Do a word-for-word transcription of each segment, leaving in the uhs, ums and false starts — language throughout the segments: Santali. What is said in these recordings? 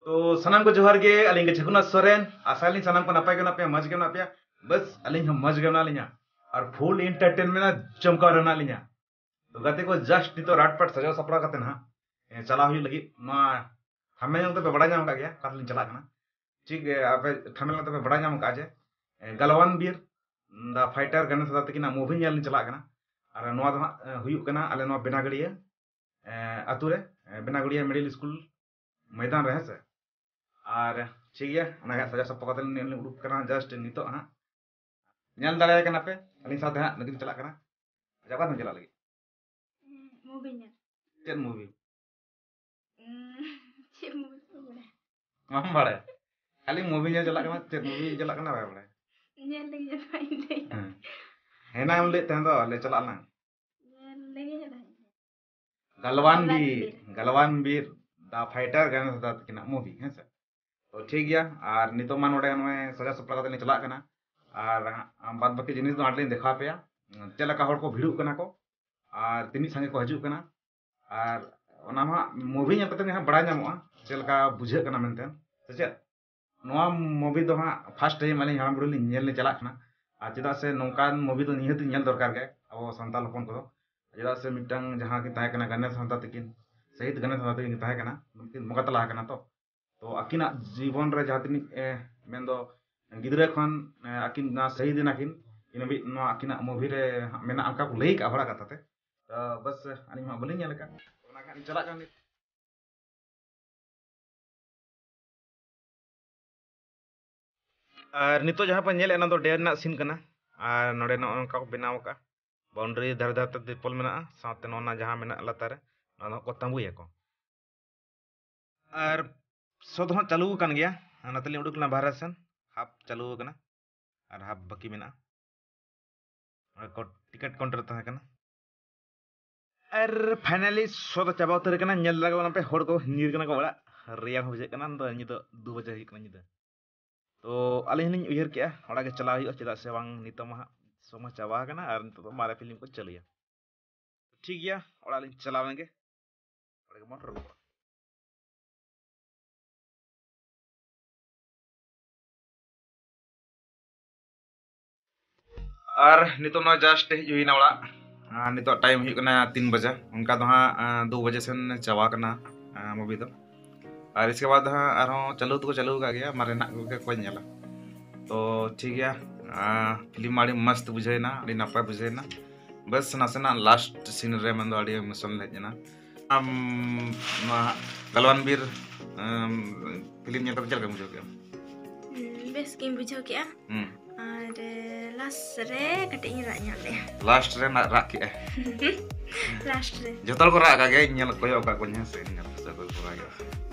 ᱛᱚ ᱥᱟᱱᱟᱢ ᱠᱚ ᱡᱚᱦᱟᱨ ᱜᱮ, ᱟᱹᱞᱤᱧ ᱜᱮ ᱪᱷᱟᱹᱜᱩᱱᱟᱛᱷ ᱥᱚᱨᱮᱱ᱾ ᱟᱥᱟᱭᱟᱞᱤᱧ ᱥᱟᱱᱟᱢ ᱠᱚ ᱱᱟᱯᱟᱭ ᱜᱮ ᱢᱮᱱᱟᱜ ᱯᱮᱭᱟ, ᱢᱚᱡᱽ ᱜᱮ ᱢᱮᱱᱟᱜ ᱯᱮᱭᱟ᱾ ᱵᱟᱥ ᱟᱹᱞᱤᱧ ᱦᱚᱸ ᱢᱚᱡᱽ ᱜᱮ ᱢᱮᱱᱟᱜ ᱞᱤᱧᱟ ᱟᱨ full entertainment ᱨᱮ ᱡᱚᱢᱠᱟᱣ ᱨᱮ ᱢᱮᱱᱟᱜ ᱞᱤᱧᱟ᱾ ᱛᱚ ᱜᱟᱛᱮ ᱠᱚ, just ᱱᱤᱛᱚᱜ ᱨᱟᱴᱯᱟᱴ ᱥᱟᱡᱟᱣ ᱥᱟᱯᱲᱟᱣ ᱠᱟᱛᱮ ᱱᱟᱦᱟᱜ, ᱮ, ᱪᱟᱞᱟᱣ ᱦᱩᱭᱩᱜ ᱞᱟᱹᱜᱤᱫ᱾ ᱱᱚᱣᱟ ᱛᱷᱟᱢᱵᱱᱮᱞ ᱧᱮᱞ ᱛᱮᱯᱮ ᱵᱟᱲᱟᱭ ᱧᱟᱢ ᱟᱠᱟᱫ ᱜᱮᱭᱟ ᱚᱠᱟ ᱛᱮᱞᱤᱧ ᱪᱟᱞᱟᱜ ᱠᱟᱱᱟ᱾ ᱴᱷᱤᱠ, ᱮ, ᱟᱯᱮ ᱛᱷᱟᱢᱵᱱᱮᱞ ᱧᱮᱞ ᱛᱮᱯᱮ ᱵᱟᱲᱟᱭ ᱧᱟᱢ ᱟᱠᱟᱫᱼᱟ ᱡᱮ, ᱮ, ᱜᱟᱞᱣᱟᱱ ᱵᱤᱨ, ᱫᱟ ᱯᱷᱟᱭᱴᱟᱨ ᱜᱟᱱᱮᱥ ᱦᱟᱸᱥᱫᱟ ᱛᱟᱹᱠᱤᱱᱟᱜ movie ᱧᱮᱞ ᱞᱤᱧ ᱪᱟᱞᱟᱜ ᱠᱟᱱᱟ᱾ ᱟᱨ ᱱᱚᱣᱟ ᱫᱚ ᱦᱟᱸᱜ, ᱮ, ᱦᱩᱭᱩᱜ ᱠᱟᱱᱟ ᱟᱞᱮ ᱱᱚᱣᱟ ᱵᱮᱱᱟᱜᱟᱲᱤᱭᱟᱹ, ᱮ, ᱟᱛᱳ ᱨᱮ, ᱮ, ᱵᱮᱱᱟᱜᱟᱲᱤᱭᱟᱹ middle school ᱢᱚᱭᱫᱟᱱ ᱨᱮ, ᱦᱮᱸ ᱥᱮ᱾ ᱟᱨ ᱴᱷᱤᱠ ᱜᱮᱭᱟ, ᱚᱱᱟ ᱜᱮ ᱦᱟᱸᱜ ᱥᱟᱡᱟᱣ ᱥᱟᱯᱲᱟᱣ ᱠᱟᱛᱮ ᱞᱤᱧ, ᱞᱤᱧ ᱩᱰᱩᱠ ᱠᱟᱱᱟ just ᱱᱤᱛᱚᱜ ᱦᱟᱸᱜ᱾ ᱧᱮᱞ ᱫᱟᱲᱮᱭᱟᱭ ᱠᱟᱱᱟ ᱯᱮ, ᱟᱹᱞᱤᱧ ᱥᱟᱶᱛᱮ ᱦᱟᱸᱜ ᱱᱩᱠᱤᱱ ᱪᱟᱞᱟᱜ ᱠᱟᱱᱟ᱾ ᱟᱪᱪᱷᱟ, ᱚᱠᱟ ᱛᱮᱢ ᱪᱟᱞᱟᱜ ᱞᱟᱹᱜᱤᱫ? ᱦᱩᱸ, movie ᱧᱮᱞ᱾ ᱪᱮᱫ movie? ᱩᱸ, ᱪᱮᱫ movie ᱠᱚ ᱵᱟᱲᱟᱭᱟ? ᱵᱟᱢ ᱵᱟᱲᱟᱭᱟ? ᱠᱷᱟᱹᱞᱤ movie ᱧᱮᱞ ᱪᱟᱞᱟᱜ ᱠᱟᱱᱟ, ᱪᱮᱫ movie ᱪᱟᱞᱟᱜ ᱠᱟᱱᱟ ᱵᱟᱭ ᱵᱟᱲᱟᱭᱟ᱾ ᱧᱮᱞ ᱞᱟᱹᱜᱤᱫ ᱫᱚ ᱤᱧ ᱞᱟᱹᱭ ᱦᱮᱸ᱾ ᱦᱮᱱᱟᱝ ᱮᱢ ᱞᱟᱹᱭᱮᱫ ᱛᱟᱦᱮᱸ ᱫᱚ, ᱞᱟᱹᱭ ᱪᱟᱞᱟᱜ ᱟᱞᱟᱝ᱾ ᱧᱮᱞ ᱞᱟᱹᱜᱤᱫ ᱫᱚ ᱤᱧ᱾ ᱜᱟᱞᱣᱟᱱ ᱜᱟᱞᱣᱟᱱ ᱵᱤᱨ, ᱵᱤᱨ᱾ ᱜᱟᱞᱣᱟᱱ ᱵᱤᱨ, ᱫᱟ ᱯᱷᱟᱭᱴᱟᱨ ᱜᱟᱱᱮᱥ ᱦᱟᱸᱥᱫᱟ ᱛᱟᱹᱠᱤᱱᱟᱜ movie, ᱦᱮᱸ ᱥᱮ? ᱛᱚ ᱴᱷᱤᱠ ᱜᱮᱭᱟ, ᱟᱨ ᱱᱤᱛᱚᱜ ᱢᱟ ᱱᱚᱰᱮ ᱱᱚᱜᱼᱚᱭ ᱥᱟᱡᱟᱣ ᱥᱟᱯᱲᱟᱣ ᱠᱟᱛᱮ ᱞᱤᱧ ᱪᱟᱞᱟᱜ ᱠᱟᱱᱟ, ᱟᱨ ᱦᱟᱸᱜ ᱵᱟᱫ ᱵᱟᱹᱠᱤ ᱡᱤᱱᱤᱥ ᱫᱚ ᱦᱟᱸᱜ ᱞᱤᱧ ᱫᱮᱠᱷᱟᱣ ᱟᱯᱮᱭᱟ, ᱪᱮᱫ ᱞᱮᱠᱟ ᱦᱚᱲ ᱠᱚ ᱵᱷᱤᱲᱚᱜ ᱠᱟᱱᱟ ᱠᱚ ᱟᱨ ᱛᱤᱱᱟᱹᱜ ᱥᱟᱸᱜᱮ ᱠᱚ ᱦᱤᱡᱩᱜ ᱠᱟᱱᱟ᱾ ᱟᱨ ᱚᱱᱟ ᱢᱟ ᱦᱟᱸᱜ movie ᱧᱮᱞ ᱠᱟᱛᱮ ᱜᱮ ᱦᱟᱸᱜ ᱵᱟᱲᱟᱭ ᱧᱟᱢᱚᱜᱼᱟ ᱪᱮᱫ ᱞᱮᱠᱟ ᱵᱩᱡᱷᱟᱹᱜ ᱠᱟᱱᱟ ᱢᱮᱱᱛᱮ, ᱥᱮ ᱪᱮᱫ? ᱱᱚᱣᱟ movie ᱫᱚ ᱦᱟᱸᱜ first time ᱟᱹᱞᱤᱧ ᱦᱟᱲᱟᱢ ᱵᱩᱲᱦᱤ ᱞᱤᱧ ᱧᱮᱞ ᱞᱤᱧ ᱪᱟᱞᱟᱜ ᱠᱟᱱᱟ᱾ ᱟᱨ ᱪᱮᱫᱟᱜ ᱥᱮ ᱱᱚᱝᱠᱟᱱ movie ᱫᱚ ᱱᱤᱦᱟᱹᱛ ᱧᱮᱞ ᱫᱚᱨᱠᱟᱨ ᱜᱮ ᱟᱵᱚ ᱥᱟᱱᱛᱟᱲ ᱦᱚᱯᱚᱱ ᱠᱚᱫᱚ᱾ ᱪᱮᱫᱟᱜ ᱥᱮ ᱢᱤᱫᱴᱟᱝ ᱡᱟᱦᱟᱸ ᱠᱤᱱ ᱛᱟᱦᱮᱸ ᱠᱟᱱᱟ ᱜᱟᱱᱮᱥ ᱦᱟᱸᱥᱫᱟ ᱛᱟᱹᱠᱤᱱ, ᱥᱟᱹᱦᱤᱫ ᱜᱟᱱᱮᱥ ᱦᱟᱸᱥᱫᱟ ᱛᱟᱹᱠᱤᱱ ᱛᱟᱦᱮᱸ ᱠᱟᱱᱟ, ᱱᱩᱠᱤᱱ ᱵᱚᱸᱜᱟ ᱛᱟᱞᱟ ᱟᱠᱟᱱᱟ ᱛᱚ᱾ ᱛᱚ ᱟᱹᱠᱤᱱᱟᱜ ᱡᱤᱵᱚᱱ ᱨᱮ ᱡᱟᱦᱟᱸ ᱛᱤᱱᱟᱹᱜ, ᱮ, ᱢᱮᱱᱫᱚ ᱜᱤᱫᱽᱨᱟᱹ ᱠᱷᱚᱱ, ᱮ, ᱟᱹᱠᱤᱱ ᱱᱚᱣᱟ ᱥᱟᱹᱦᱤᱫ ᱮᱱᱟᱠᱤᱱ, ᱤᱱ ᱦᱟᱹᱵᱤᱡ ᱱᱚᱣᱟ ᱟᱹᱠᱤᱱᱟᱜ movie ᱨᱮ ᱦᱟᱸᱜ ᱢᱮᱱᱟᱜᱼᱟ, ᱚᱱᱠᱟ ᱠᱚ ᱞᱟᱹᱭ ᱠᱟᱜᱼᱟ ᱦᱚᱲᱟᱜ ᱠᱟᱛᱷᱟ ᱛᱮ᱾ ᱛᱚ ᱵᱟᱥ, ᱟᱹᱞᱤᱧ ᱢᱟ ᱵᱟᱹᱞᱤᱧ ᱧᱮᱞ ᱟᱠᱟᱫ, ᱚᱱᱟ ᱜᱮ ᱦᱟᱸᱜ ᱞᱤᱧ ᱪᱟᱞᱟᱜ ᱠᱟᱱᱟ ᱱᱤᱛ᱾ ᱟᱨ ᱱᱤᱛᱚᱜ ᱡᱟᱦᱟᱸ ᱯᱮ ᱧᱮᱞᱮᱫ, ᱚᱱᱟ ᱫᱚ ᱰᱮᱢ ᱨᱮᱱᱟᱜ scene ᱠᱟᱱᱟ᱾ ᱟᱨ ᱱᱚᱰᱮ ᱱᱚᱜᱼᱚ ᱱᱚᱝᱠᱟ ᱠᱚ ᱵᱮᱱᱟᱣ ᱟᱠᱟᱫᱼᱟ, boundary ᱫᱷᱟᱨᱮ ᱫᱷᱟᱨᱮ ᱛᱮ ᱛᱤᱨᱯᱚᱞ ᱢᱮᱱᱟᱜᱼᱟ, ᱥᱟᱶᱛᱮ ᱱᱚᱣᱟ ᱨᱮᱱᱟᱜ ᱡᱟᱦᱟᱸ ᱢᱮᱱᱟᱜ ᱞᱟᱛᱟᱨ ᱨᱮ, ᱚᱱᱟ ᱫᱚ ᱠᱚ ᱛᱟᱸᱵᱩᱭᱟᱠᱚ᱾ ᱟᱨ show ᱫᱚ ᱦᱟᱸᱜ ᱪᱟᱹᱞᱩ ᱟᱠᱟᱱ ᱜᱮᱭᱟ, ᱚᱱᱟᱛᱮᱞᱤᱧ ᱩᱰᱩᱠ ᱞᱮᱱᱟ ᱵᱟᱦᱨᱮ ᱥᱮᱱ᱾ Half ᱪᱟᱹᱞᱩ ᱟᱠᱟᱱᱟ ᱟᱨ half ᱵᱟᱹᱠᱤ ᱢᱮᱱᱟᱜᱼᱟ᱾ ᱚᱸᱰᱮ ᱠᱚ ticket counter ᱨᱮ ᱛᱟᱦᱮᱸ ᱠᱟᱱᱟ᱾ ᱟᱨ finally show ᱫᱚ ᱪᱟᱵᱟ ᱩᱛᱟᱹᱨ ᱟᱠᱟᱱᱟ᱾ ᱧᱮᱞ ᱫᱟᱲᱮᱭᱟᱜ ᱠᱟᱱᱟ ᱯᱮ, ᱦᱚᱲ ᱠᱚ ᱧᱤᱨ ᱠᱟᱱᱟ ᱠᱚ ᱚᱲᱟᱜ, ᱨᱮᱭᱟᱲ ᱦᱚᱸ ᱵᱩᱡᱷᱟᱹᱜ ᱠᱟᱱᱟ᱾ ᱫᱚ ᱧᱤᱫᱟᱹ ᱫᱩ ᱵᱟᱡᱮ ᱦᱩᱭᱩᱜ ᱠᱟᱱᱟ ᱧᱤᱫᱟᱹ᱾ ᱛᱚ ᱟᱹᱞᱤᱧ ᱦᱚᱸᱞᱤᱧ ᱩᱭᱦᱟᱹᱨ ᱠᱮᱜᱼᱟ ᱚᱲᱟᱜ ᱜᱮ ᱪᱟᱞᱟᱣ ᱦᱩᱭᱩᱜᱼᱟ, ᱪᱮᱫᱟᱜ ᱥᱮ ᱵᱟᱝ ᱱᱤᱛᱚᱜ ᱢᱟ ᱦᱟᱸᱜ show ᱢᱟ ᱪᱟᱵᱟ ᱟᱠᱟᱱᱟ ᱟᱨ ᱱᱤᱛᱚᱜ ᱫᱚ ᱢᱟᱨᱮ film ᱠᱚ ᱪᱟᱹᱞᱩᱭᱟ᱾ ᱴᱷᱤᱠ ᱜᱮᱭᱟ, ᱚᱲᱟᱜ ᱞᱤᱧ ᱪᱟᱞᱟᱣ ᱞᱮᱱ ᱜᱮ, ᱚᱸᱰᱮ ᱜᱮᱵᱚᱱ ᱨᱚᱯᱚᱲᱟ᱾ ᱟᱨ ᱱᱤᱛᱚᱜ ᱱᱚᱣᱟ just ᱦᱮᱡ ᱦᱩᱭᱱᱟ ᱚᱲᱟᱜ᱾ ᱟᱨ ᱱᱤᱛᱚᱜ time ᱦᱩᱭᱩᱜ ᱠᱟᱱᱟ ᱛᱤᱱ ᱵᱟᱡᱟ, ᱚᱱᱠᱟ ᱫᱚ ᱦᱟᱸᱜ ᱟᱸ, ᱫᱩ ᱵᱟᱡᱮ ᱥᱮᱱ ᱪᱟᱵᱟ ᱠᱟᱱᱟ ᱟᱸ, movie ᱫᱚ᱾ ᱟᱨ ᱤᱥᱠᱮ ᱵᱟᱫ ᱦᱟᱸᱜ ᱟᱨᱦᱚᱸ ᱪᱟᱹᱞᱩ ᱫᱚᱠᱚ ᱪᱟᱹᱞᱩ ᱟᱠᱟᱫ ᱜᱮᱭᱟ, ᱢᱟᱨᱮᱱᱟᱜ ᱠᱚᱜᱮ ᱠᱚ ᱧᱮᱞᱟ᱾ ᱛᱚ ᱴᱷᱤᱠ ᱜᱮᱭᱟ, ᱟᱸ, film ᱢᱟ ᱟᱹᱰᱤ ᱢᱚᱥᱛ ᱵᱩᱡᱷᱟᱹᱣ ᱮᱱᱟ, ᱟᱹᱰᱤ ᱱᱟᱯᱟᱭ ᱵᱩᱡᱷᱟᱹᱣ ᱮᱱᱟ᱾ ᱵᱟᱥ ᱱᱟᱥᱮᱱᱟᱜ last scene ᱨᱮ ᱢᱮᱱᱫᱚ ᱟᱹᱰᱤ emotion ᱦᱮᱡ ᱮᱱᱟ᱾ ᱟᱢ ᱱᱚᱣᱟ ᱜᱟᱞᱣᱟᱱ ᱵᱤᱨ ᱟᱢ, film ᱧᱮᱞ ᱠᱟᱛᱮ ᱪᱮᱫ ᱞᱮᱠᱟᱢ ᱵᱩᱡᱷᱟᱹᱣ ᱠᱮᱫᱟ? ᱦᱩᱸ, ᱵᱮᱥ ᱜᱤᱧ ᱵᱩᱡᱷᱟᱹᱣ ᱠᱮᱫᱟ᱾ ᱦᱩᱸ᱾ ᱟᱨ last ᱨᱮ ᱠᱟᱹᱴᱤᱡ ᱤᱧ ᱨᱟᱜ ᱧᱚᱜ ᱞᱮᱫᱼᱟ᱾ Last ᱨᱮ ᱱᱟᱜ ᱨᱟᱜ ᱠᱮᱫᱼᱟᱭ᱾ Last ᱨᱮ᱾ ᱡᱚᱛᱚ ᱦᱚᱲ ᱠᱚ ᱨᱟᱜ ᱠᱟᱜ ᱜᱮᱭᱟ, ᱤᱧ ᱧᱮᱞ ᱠᱚᱭᱚᱜ ᱟᱠᱟᱫ ᱠᱚᱣᱟᱧ, ᱦᱮᱸ ᱥᱮ, ᱤᱧ ᱧᱮᱞ ᱠᱟᱛᱮ ᱚᱠᱚᱭ ᱠᱚ ᱨᱟᱜ ᱜᱮᱭᱟ᱾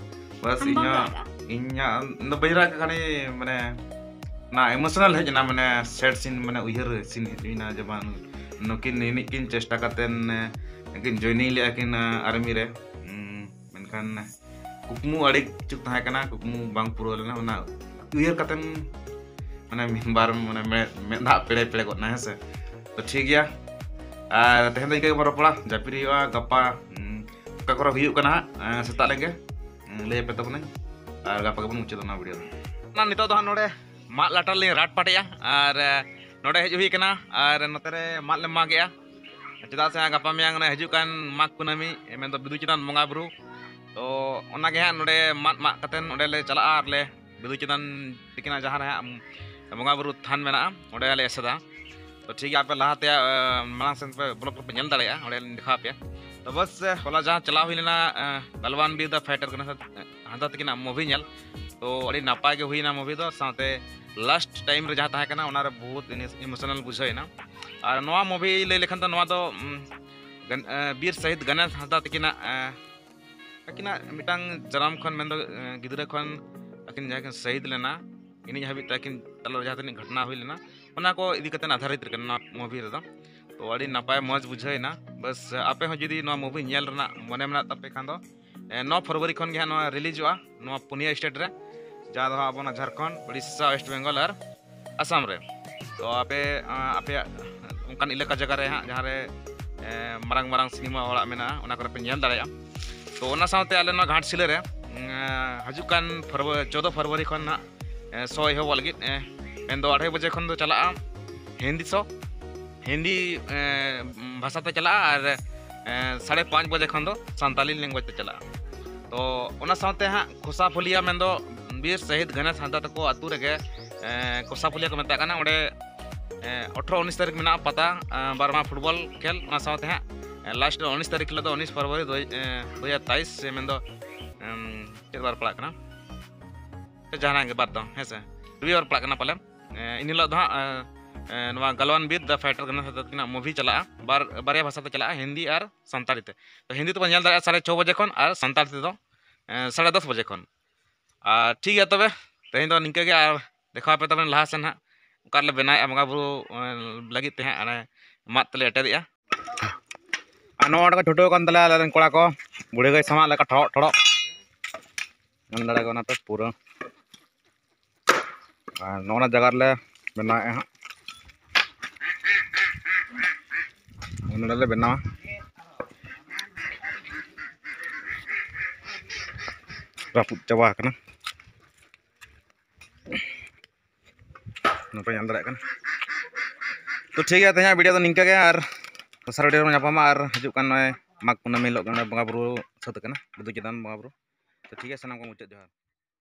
ᱵᱟᱥ ᱟᱢ ᱵᱟᱢ ᱤᱧᱟᱹᱜ, ᱨᱟᱜᱟ? ᱤᱧᱟᱹᱜ ᱤᱧ ᱫᱚ ᱵᱟᱹᱧ ᱨᱟᱜ ᱠᱟᱜ ᱠᱷᱟᱱᱤ, ᱢᱟᱱᱮ, ᱚᱱᱟ emotional ᱦᱮᱡ ᱮᱱᱟ, ᱢᱟᱱᱮ, sad scene, ᱢᱟᱱᱮ, ᱩᱭᱦᱟᱹᱨ scene ᱦᱮᱡ ᱦᱩᱭᱱᱟ, ᱡᱮ ᱵᱟᱝ, ᱱᱩᱠᱤᱱ ᱱᱤᱱᱤᱡ ᱠᱤᱱ ᱪᱮᱥᱴᱟ ᱠᱟᱛᱮᱱ, ᱮ, ᱠᱤᱱ joining ᱞᱮᱫᱼᱟ ᱠᱤᱱ, ᱮ, army ᱨᱮ᱾ ᱩᱸ, ᱢᱮᱱᱠᱷᱟᱱ ᱠᱩᱠᱢᱩ ᱟᱹᱰᱤ ᱠᱤᱪᱷᱩ ᱛᱟᱦᱮᱸ ᱠᱟᱱᱟ, ᱠᱩᱠᱢᱩ ᱵᱟᱝ ᱯᱩᱨᱟᱹᱣ ᱞᱮᱱᱟ, ᱚᱱᱟ ᱩᱭᱦᱟᱹᱨ ᱠᱟᱛᱮᱱ, ᱢᱟᱱᱮ, ᱢᱤᱫ ᱵᱟᱨ, ᱢᱟᱱᱮ, ᱢᱮᱫ, ᱢᱮᱫ ᱫᱟᱜ ᱯᱮᱲᱮ ᱯᱮᱲᱮ ᱜᱚᱫ ᱮᱱᱟ, ᱦᱮᱸ ᱥᱮ᱾ ᱛᱚ, ᱴᱷᱤᱠ ᱜᱮᱭᱟ, ᱟᱨ ᱛᱮᱦᱮᱧ ᱫᱚ ᱤᱱᱠᱟᱹ ᱜᱮᱵᱚᱱ ᱨᱚᱯᱚᱲᱟ, ᱡᱟᱹᱯᱤᱫ ᱦᱩᱭᱩᱜᱼᱟ, ᱜᱟᱯᱟ, ᱩᱸ, ᱚᱠᱟ ᱠᱚᱨᱮ ᱦᱩᱭᱩᱜ ᱠᱟᱱᱟ ᱦᱟᱸᱜ, ᱮᱸ, ᱥᱮᱛᱟᱜ ᱞᱮᱱ ᱜᱮ, ᱮᱸ, ᱞᱟᱹᱭ ᱟᱯᱮ ᱛᱟᱵᱚᱱᱟᱹᱧ᱾ ᱟᱨ ᱜᱟᱯᱟ ᱜᱮᱵᱚᱱ ᱢᱩᱪᱟᱹᱫᱟ ᱚᱱᱟ video ᱫᱚ᱾ ᱚᱱᱟ ᱱᱤᱛᱚᱜ ᱫᱚ ᱦᱟᱸᱜ ᱱᱚᱰᱮ ᱢᱟᱫ ᱞᱟᱴᱟ ᱨᱮᱞᱤᱧ ᱨᱟᱴ ᱯᱟᱴᱮᱜᱼᱟ, ᱟᱨ, ᱮᱸ, ᱱᱚᱰᱮ ᱦᱮᱡ ᱦᱩᱭ ᱠᱟᱱᱟ, ᱟᱨ ᱱᱚᱛᱮ ᱨᱮ ᱢᱟᱫ ᱞᱮ ᱢᱟᱜᱮᱜᱼᱟ᱾ ᱪᱮᱫᱟᱜ ᱥᱮ ᱦᱟᱸᱜ ᱜᱟᱯᱟ ᱢᱮᱭᱟᱝ ᱚᱱᱟ ᱦᱤᱡᱩᱜ ᱠᱟᱱ ᱢᱟᱜᱽ ᱠᱩᱱᱟᱹᱢᱤ, ᱢᱮᱱᱫᱚ ᱵᱤᱫᱩ ᱪᱟᱸᱫᱟᱱ ᱵᱚᱸᱜᱟ ᱵᱩᱨᱩ᱾ ᱛᱚ ᱚᱱᱟᱜᱮ ᱦᱟᱸᱜ ᱱᱚᱰᱮ ᱢᱟᱫ ᱢᱟᱜ ᱠᱟᱛᱮᱱ ᱚᱸᱰᱮ ᱞᱮ ᱪᱟᱞᱟᱜᱼᱟ, ᱟᱨ ᱞᱮ ᱵᱤᱫᱩ ᱪᱟᱸᱫᱟᱱ ᱛᱤᱠᱤᱱᱟᱜ ᱡᱟᱦᱟᱸ ᱨᱮ ᱦᱟᱸᱜ ᱵᱚᱸᱜᱟ ᱵᱩᱨᱩ ᱛᱷᱟᱱ ᱢᱮᱱᱟᱜᱼᱟ, ᱚᱸᱰᱮ ᱞᱮ ᱮᱥᱮᱫᱟ᱾ ᱛᱚ ᱴᱷᱤᱠ ᱜᱮᱭᱟ, ᱟᱯᱮ ᱞᱟᱦᱟᱛᱮ, ᱮ, ᱢᱟᱲᱟᱝ ᱥᱮᱱ ᱯᱮ vlog ᱨᱮᱯᱮ ᱧᱮᱞ ᱫᱟᱲᱮᱭᱟᱜᱼᱟ, ᱚᱸᱰᱮ ᱞᱤᱧ ᱫᱮᱠᱷᱟᱣ ᱟᱯᱮᱭᱟ᱾ ᱛᱚ ᱵᱟᱥ, ᱮ, ᱦᱚᱞᱟ ᱡᱟᱦᱟᱸ ᱪᱟᱞᱟᱣ ᱦᱩᱭ ᱞᱮᱱᱟ, ᱮ, ᱜᱟᱞᱣᱟᱱ ᱵᱤᱨ ᱫᱟ fighter ᱠᱟᱱᱟ ᱥᱮ, ᱮ, ᱦᱟᱸᱥᱫᱟ ᱛᱟᱹᱠᱤᱱᱟᱜ movie ᱧᱮᱞ, ᱛᱚ ᱟᱹᱰᱤ ᱱᱟᱯᱟᱭ ᱜᱮ ᱦᱩᱭᱱᱟ movie ᱫᱚ, ᱥᱟᱶᱛᱮ last time ᱨᱮ ᱡᱟᱦᱟᱸ ᱛᱟᱦᱮᱸ ᱠᱟᱱᱟ, ᱚᱱᱟᱨᱮ ᱵᱚᱦᱩᱛ ᱤᱱᱤᱥ-, emotional ᱵᱩᱡᱷᱟᱹᱣ ᱮᱱᱟ᱾ ᱟᱨ ᱱᱚᱣᱟ movie ᱞᱟᱹᱭ ᱞᱮᱠᱷᱟᱱ ᱫᱚ ᱱᱚᱣᱟ ᱫᱚ, ᱩᱢ, ᱜᱟᱱ-, ᱮ, ᱵᱤᱨ ᱥᱟᱹᱦᱤᱫ ᱜᱟᱱᱮᱥ ᱦᱟᱸᱥᱫᱟ ᱛᱟᱹᱠᱤᱱᱟᱜ, ᱮ, ᱟᱹᱠᱤᱱᱟᱜ ᱢᱤᱫᱴᱟᱝ ᱡᱟᱱᱟᱢ ᱠᱷᱚᱱ, ᱢᱮᱱᱫᱚ, ᱮ, ᱜᱤᱫᱽᱨᱟᱹ ᱠᱷᱚᱱ ᱟᱹᱠᱤᱱ ᱡᱟᱦᱟᱸ ᱠᱤᱱ ᱥᱟᱹᱦᱤᱫ ᱞᱮᱱᱟ, ᱤᱱᱤᱡ ᱦᱟᱹᱵᱤᱡ ᱛᱮ ᱟᱹᱠᱤᱱ ᱛᱟᱞᱟᱨᱮ ᱡᱟᱦᱟᱸ ᱛᱤᱱᱟᱹᱜ ᱜᱷᱚᱴᱚᱱᱟ ᱦᱩᱭ ᱞᱮᱱᱟ, ᱚᱱᱟ ᱠᱚ ᱤᱫᱤ ᱠᱟᱛᱮ ᱟᱫᱷᱟᱨᱤᱛ ᱨᱮ ᱠᱟᱱᱟ ᱱᱚᱣᱟ movie ᱨᱮᱫᱚ᱾ ᱛᱚ ᱟᱹᱰᱤ ᱱᱟᱯᱟᱭ ᱢᱚᱡᱽ ᱵᱩᱡᱷᱟᱹᱣ ᱮᱱᱟ᱾ ᱵᱟᱥ ᱟᱯᱮ ᱦᱚᱸ ᱡᱩᱫᱤ ᱱᱚᱣᱟ movie ᱧᱮᱞ ᱨᱮᱱᱟᱜ ᱢᱚᱱᱮ ᱢᱮᱱᱟᱜ ᱛᱟᱯᱮ ᱠᱷᱟᱱ ᱫᱚ, ᱮ, ᱱᱚ ᱯᱷᱮᱵᱽᱨᱩᱣᱟᱨᱤ ᱠᱷᱚᱱ ᱜᱮ ᱦᱟᱸᱜ ᱱᱚᱣᱟ releaseᱚᱜᱼᱟ ᱱᱚᱣᱟ ᱯᱩᱱᱭᱟᱹ state ᱨᱮ, ᱡᱟᱦᱟᱸ ᱫᱚ ᱦᱟᱸᱜ ᱟᱵᱚ ᱚᱱᱟ ᱡᱷᱟᱲᱠᱷᱚᱸᱰ, ᱳᱰᱤᱥᱟ, ᱳᱭᱮᱥᱴ ᱵᱮᱝᱜᱚᱞ ᱟᱨ ᱟᱥᱟᱢ ᱨᱮ᱾ ᱛᱚ ᱟᱯᱮ, ᱟᱸ, ᱟᱯᱮᱭᱟᱜ ᱚᱱᱠᱟᱱ ᱮᱞᱟᱠᱟ ᱡᱟᱭᱜᱟ ᱨᱮ ᱦᱟᱸᱜ ᱡᱟᱦᱟᱸ ᱨᱮ, ᱮ, ᱢᱟᱨᱟᱝ ᱢᱟᱨᱟᱝ ᱥᱤᱱᱮᱢᱟ ᱚᱲᱟᱜ ᱢᱮᱱᱟᱜᱼᱟ, ᱚᱱᱟ ᱠᱚᱨᱮ ᱯᱮ ᱧᱮᱞ ᱫᱟᱲᱮᱭᱟᱜᱼᱟ᱾ ᱛᱚ ᱚᱱᱟ ᱥᱟᱶᱛᱮ ᱟᱞᱮ ᱱᱚᱣᱟ ᱜᱷᱟᱴᱥᱤᱞᱟᱹ ᱨᱮ, ᱮᱸ, ᱦᱤᱡᱩᱜ ᱠᱟᱱ ᱯᱷᱮᱵᱽᱨᱩᱣᱟᱨᱤ, ᱪᱳᱫᱫᱳ ᱯᱷᱮᱵᱽᱨᱩᱣᱟᱨᱤ ᱠᱷᱚᱱ ᱦᱟᱸᱜ, ᱮ, show ᱮᱦᱚᱵᱚᱜ ᱞᱟᱹᱜᱤᱫ, ᱮ, ᱢᱮᱱᱫᱚ ᱟᱲᱟᱭ ᱵᱟᱡᱮ ᱠᱷᱚᱱ ᱫᱚ ᱪᱟᱞᱟᱜᱼᱟ᱾ ᱦᱤᱱᱫᱤ ᱥᱳ, ᱦᱤᱱᱫᱤ ᱵᱷᱟᱥᱟ ᱛᱮ ᱪᱟᱞᱟᱜᱼᱟ ᱟᱨ ᱥᱟᱲᱮ ᱯᱟᱸᱪ ᱵᱟᱡᱮ ᱠᱷᱚᱱ ᱫᱚ ᱥᱟᱱᱛᱟᱞᱤ ᱞᱮᱝᱜᱩᱭᱮᱡᱽ ᱛᱮ ᱪᱟᱞᱟᱜᱼᱟ᱾ ᱛᱚ ᱚᱱᱟ ᱥᱟᱶᱛᱮ ᱦᱟᱸᱜ ᱠᱷᱳᱥᱟ ᱯᱷᱩᱞᱤᱭᱟ ᱢᱮᱱᱫᱚ ᱵᱤᱨ ᱥᱟᱹᱦᱤᱫ ᱜᱚᱱᱮᱥ ᱦᱟᱸᱥᱫᱟ ᱛᱟᱠᱚ ᱟᱹᱛᱩ ᱨᱮᱜᱮ ᱠᱷᱳᱥᱟ ᱯᱷᱩᱞᱤᱭᱟ ᱠᱚ ᱢᱮᱛᱟᱜ ᱠᱟᱱᱟ᱾ ᱚᱸᱰᱮ ᱟᱴᱷᱨᱚ ᱩᱱᱤᱥ ᱛᱟᱹᱨᱤᱠᱷ ᱢᱮᱱᱟᱜᱼᱟ ᱯᱟᱛᱟ, ᱵᱟᱨᱢᱟ ᱯᱷᱩᱴᱵᱚᱞ ᱠᱷᱮᱞ᱾ ᱚᱱᱟ ᱥᱟᱶᱛᱮ ᱦᱟᱸᱜ ᱞᱟᱥᱴ ᱩᱱᱤᱥ ᱛᱟᱹᱨᱤᱠᱷ ᱦᱤᱞᱳᱜ ᱫᱚ ᱩᱱᱤᱥ ᱯᱷᱮᱵᱽᱨᱩᱣᱟᱨᱤ ᱫᱩ ᱦᱟᱡᱟᱨ ᱛᱮᱭᱤᱥ ᱢᱮᱱᱫᱚ ᱪᱮᱫ ᱵᱟᱨ ᱯᱟᱲᱟᱜ ᱠᱟᱱᱟ, ᱡᱟᱦᱟᱱᱟᱜ ᱜᱮ ᱵᱟᱨ ᱫᱚ ᱦᱮᱸ ᱥᱮ, ᱨᱚᱵᱤᱵᱟᱨ ᱯᱟᱲᱟᱜ ᱠᱟᱱᱟ ᱯᱟᱞᱮᱱ᱾ ᱮᱱ ᱦᱤᱞᱳᱜ ᱫᱚ ᱦᱟᱸᱜ ᱱᱚᱣᱟ ᱜᱟᱞᱣᱟᱱ ᱵᱤᱨ ᱫᱟ ᱯᱷᱟᱭᱴᱟᱨ ᱜᱟᱱᱟ ᱥᱟᱛᱮ ᱛᱟᱹᱠᱤᱱᱟᱜ ᱢᱩᱵᱷᱤ ᱪᱟᱞᱟᱜᱼᱟ, ᱵᱟᱨ ᱵᱟᱨᱭᱟ ᱵᱷᱟᱥᱟ ᱛᱮ ᱪᱟᱞᱟᱜᱼᱟ, ᱦᱤᱱᱫᱤ ᱟᱨ ᱥᱟᱱᱛᱟᱲᱤ ᱛᱮ᱾ ᱛᱚ ᱦᱤᱱᱫᱤ ᱛᱮᱵᱚᱱ ᱧᱮᱞ ᱫᱟᱲᱮᱭᱟᱜᱼᱟ ᱥᱟᱲᱮ ᱪᱷᱚ ᱵᱟᱡᱮ ᱠᱷᱚᱱ ᱟᱨ ᱥᱟᱱᱛᱟᱲᱤ ᱛᱮᱫᱚ ᱥᱟᱲᱮ ᱫᱚᱥ ᱵᱟᱡᱮ ᱠᱷᱚᱱ᱾ ᱟᱨ ᱴᱷᱤᱠ ᱜᱮᱭᱟ ᱛᱚᱵᱮ, ᱛᱮᱦᱮᱧ ᱫᱚ ᱱᱤᱝᱠᱟᱹ ᱜᱮ, ᱟᱨ ᱫᱮᱠᱷᱟᱣ ᱟᱯᱮ ᱛᱟᱵᱚᱱ ᱞᱟᱦᱟ ᱥᱮᱱ ᱦᱟᱸᱜ ᱚᱠᱟ ᱨᱮᱞᱮ ᱵᱮᱱᱟᱣᱮᱫᱼᱟ ᱵᱚᱸᱜᱟ ᱵᱩᱨᱩ ᱞᱟᱹᱜᱤᱫ ᱛᱮ ᱦᱟᱸᱜ ᱚᱱᱮ ᱢᱟᱫ ᱛᱮᱞᱮ ᱮᱴᱮᱫᱮᱜᱼᱟ᱾ ᱟᱨ ᱱᱚᱣᱟ ᱚᱸᱰᱮ ᱠᱚ ᱪᱷᱩᱴᱟᱹᱣ ᱠᱟᱱ ᱛᱟᱞᱮᱭᱟ ᱟᱞᱮ ᱨᱮᱱ ᱠᱚᱲᱟ ᱠᱚ, ᱵᱩᱲᱦᱤ ᱜᱟᱹᱭ ᱥᱟᱢᱟᱜ ᱞᱮᱠᱟ ᱴᱷᱚᱲᱚᱜ ᱴᱷᱚᱲᱚᱜ᱾ ᱧᱮᱞ ᱫᱟᱲᱮ ᱠᱚ ᱠᱟᱱᱟ ᱯᱮ ᱯᱩᱨᱟᱹ᱾ ᱟᱨ ᱱᱚᱜᱼᱚ ᱱᱟ ᱡᱟᱭᱜᱟ ᱨᱮᱞᱮ ᱵᱮᱱᱟᱣᱮᱫᱼᱟ ᱦᱟᱸᱜ᱾ ᱱᱚᱸᱰᱮ ᱞᱮ ᱵᱮᱱᱟᱣᱟ᱾ ᱨᱟᱹᱯᱩᱫ ᱪᱟᱵᱟ ᱟᱠᱟᱱᱟ᱾ ᱱᱚᱝᱠᱟ ᱧᱮᱞ ᱫᱟᱲᱮᱭᱟᱜ ᱠᱟᱱᱟ᱾ ᱛᱚ ᱴᱷᱤᱠ ᱜᱮᱭᱟ, ᱛᱮᱦᱮᱧᱟᱜ ᱵᱷᱤᱰᱤᱭᱳ ᱫᱚ ᱱᱤᱝᱠᱟᱹ ᱜᱮ, ᱟᱨ ᱫᱚᱥᱟᱨ ᱵᱷᱤᱰᱤᱭᱳ ᱨᱮᱵᱚᱱ ᱧᱟᱯᱟᱢᱟ᱾ ᱟᱨ ᱦᱤᱡᱩᱜ ᱠᱟᱱ ᱱᱚᱜᱼᱚᱭ ᱢᱟᱜᱽ ᱠᱩᱱᱟᱹᱢᱤ ᱦᱤᱞᱳᱜ ᱱᱚᱜᱼᱚᱭ ᱵᱚᱸᱜᱟ ᱵᱩᱨᱩ ᱥᱟᱹᱛ ᱟᱠᱟᱱᱟ, ᱵᱤᱫᱩ ᱪᱟᱸᱫᱟᱱ ᱵᱚᱸᱜᱟ ᱵᱩᱨᱩ᱾ ᱛᱚ ᱴᱷᱤᱠ ᱜᱮᱭᱟ, ᱥᱟᱱᱟᱢ ᱠᱚ ᱢᱩᱪᱟᱹᱫ ᱡᱚᱦᱟᱨ᱾